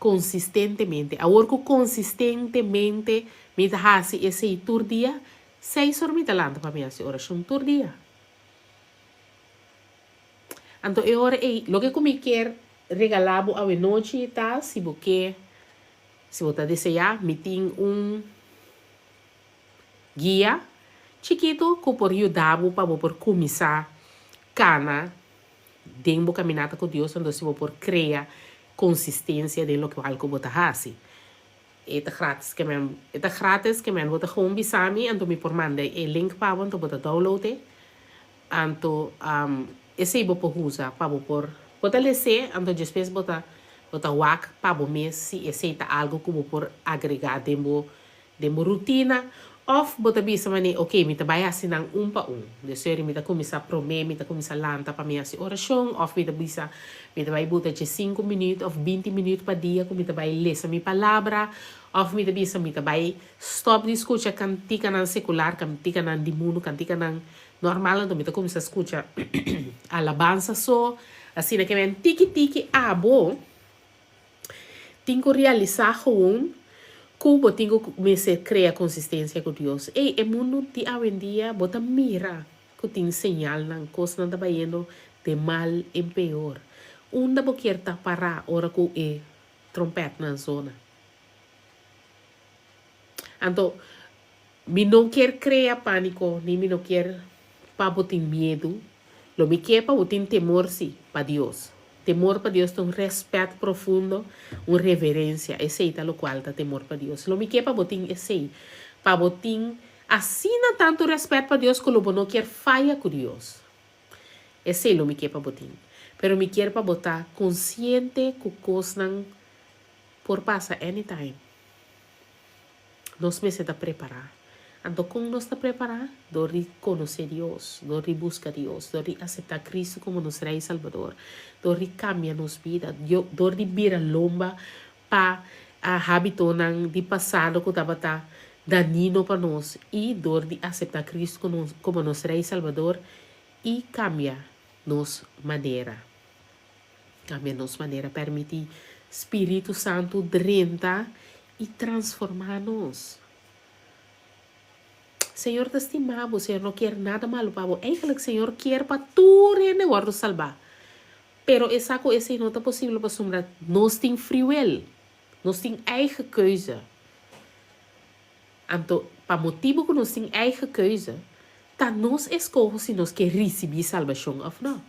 Konsistentemente. Awor ku konsistentemente mi ta hasi esei tur dia, seis or mi ta lanta pa mi hasi orashon tur dia. Anto e ora ei, loke ku mi kier regalá bo awenochi ta, si bo ke, si bo ta deseá, mi tin un guia chikitu ku por yuda bo pa bo por kuminsá kana den bo caminata cu Dios anto si bo por crea consistencia den locual cu bo ta haci. E ta gratis ke men e ta gratis ke men bo ta gewoon bisa mi anto mi por manda e link pa bo anto bo ta download e anto esey bo por usa pa bo por bo ta lese anto despues bo ta bo ta wak pa bo mes si esey ta algo cu bo por agrega den bo Den bo rutina, òf bo ta bisa manera, ok, mi ta bai hasi nan un pa un. Deseri mi ta kuminsá promé, mi ta kuminsá lanta pa mi hasi orashon, òf mi ta bisa, mi ta bai buta diesinku minüt òf binti minüt pa dia ku mi ta bai lesa mi palabra, òf mi ta bisa, mi ta bai stòp di skucha kantikanan sekular, kantikanan di mundu, kantikanan normal, anto mi ta kuminsá skucha alabansa so, asina ke men tiki tiki abo. Tin ku realisá gewoon ku bo tin ku mester krea konsistensia ku Dios. Ey, e mundu di awendia bo ta mira ku tin señalnan, kosnan ta bayendo de mal en peor. Unda bo kier ta pará ora ku e trompètnan zona? Anto, mi no kier krea pániko ni mi no kier pa bo tin miedu. Lo mi kier pa bo tin temor sí, pa Dios. Temor pa Dios ta un rèspèt profundo, un reverensia. Esei ta lokual ta temor pa Dios. Lo mi kier pa bo tin esei. Pa bo tin asina tantu rèspèt pa Dios ku lo bo no kier faya ku Dios. Esei lo mi ke pa bo tin. Pero mi kier pa bo ta konsiente ku kosnan por pasa anytime. Nos mester ta prepará. Anto kon nos ta prepará? Dor di konosé Dios, dor di buska Dios, dor di aseptá Kristu komo nos Rei i Salbador, dor di kambia nos bida, dor di bira lomba pa hábitonan di pasado ku tabata dañino pa nos i dor di aseptá Kristu komo nos Rei i Salbador i kambia nos manera. Kambia nos manera. Permití Spiritu Santu drenta i transformá nos. Señor ta stima bo, Señor no kier nada malu pa bo. Eigenlijk Señor kier pa tur hende wòrdu salbá. Pero e sa ku esei no ta posibel pasobra nos tin free will, nos tin eigen keuze. Anto, pa motibu ku nos tin eigen keuze, ta nos eskoho si nos ke risibí salbashon òf no.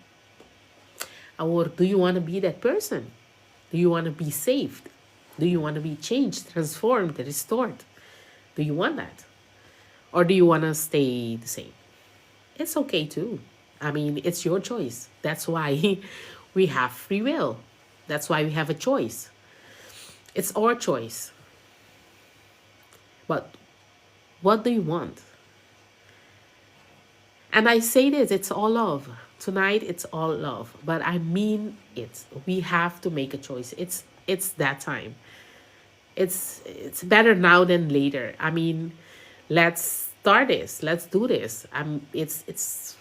Awor, do you wanna be that person? Do you wanna be saved? Do you wanna be changed, transformed, restored? Do you want that? Or do you wanna stay the same? It's okay too. I mean, it's your choice. That's why we have free will. That's why we have a choice. It's our choice. But what do you want? And I say this, it's all love. Tonight it's all love, but I mean it. We have to make a choice. It's that time. It's better now than later. I mean, let's start this. Let's do this. It's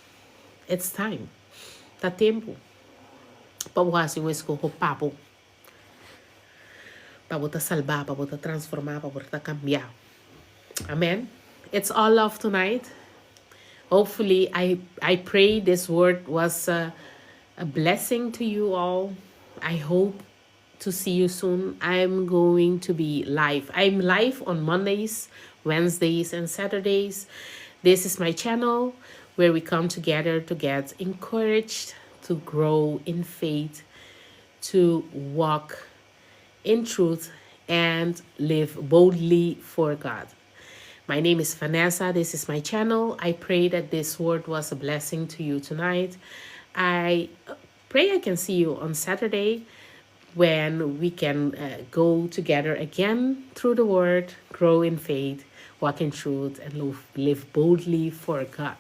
time. Ta tempu. Pa bo hasi un eskoho pa bo. Pa bo ta salbá, pa bo ta transformá, pa bo ta kambiá. Amen. It's all love tonight. Hopefully, I pray this word was a blessing to you all. I hope to see you soon. I'm going to be live. I'm live on Mondays, Wednesdays, and Saturdays. This is my channel where we come together to get encouraged, to grow in faith, to walk in truth, and live boldly for God. My name is Vanessa. This is my channel. I pray that this word was a blessing to you tonight. I pray I can see you on Saturday when we can go together again through the word, grow in faith, walk in truth, and live boldly for God.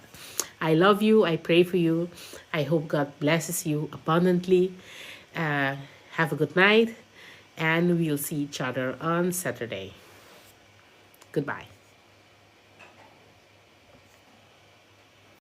I love you. I pray for you. I hope God blesses you abundantly. Have a good night, and we'll see each other on Saturday. Goodbye.